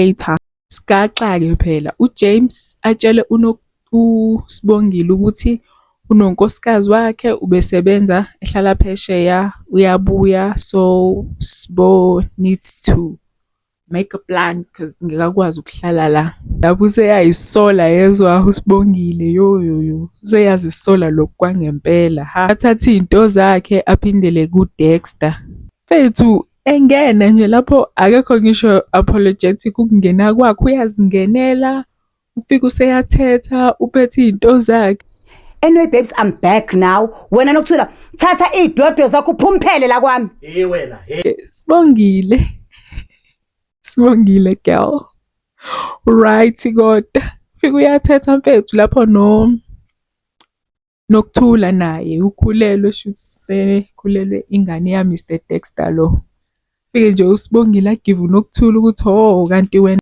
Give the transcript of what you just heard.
Later. Sigaxa-ke phela uJames atshele uSibongile ukuthi unonkosikazi wakhe ubesebenza ehlala phesheya uyabuya, so Sbo needs to make a plan because ngeke akwazi ukuhlala la. Lapho useyayisola yezwa uSibongile, yo yo yo, useyazisola lokhu kwangempela. Ha, athathe iy'nto zakhe aphindele kuDexter. Mfethu, engena nje lapho akekho ngisho apologetic ukungena kwakhe, uyazingenela, ufike useyathetha, uphethe iy'nto zakhe. Anyway babes, I'm back now. Wena Nokuthula, thatha iy'dwedwe zakho uphumphele la kwami. Hey wena, hey. Sibongile. Sibongile girl. Right kodwa. Fika uyathetha mfethu lapho no Nokuthula naye ukhulelwe, shuthi sekhulelwe ingane ya Mr Dexter lo. Fike nje uSibongile agive uNokuthula ukuthi, "Oh, kanti wena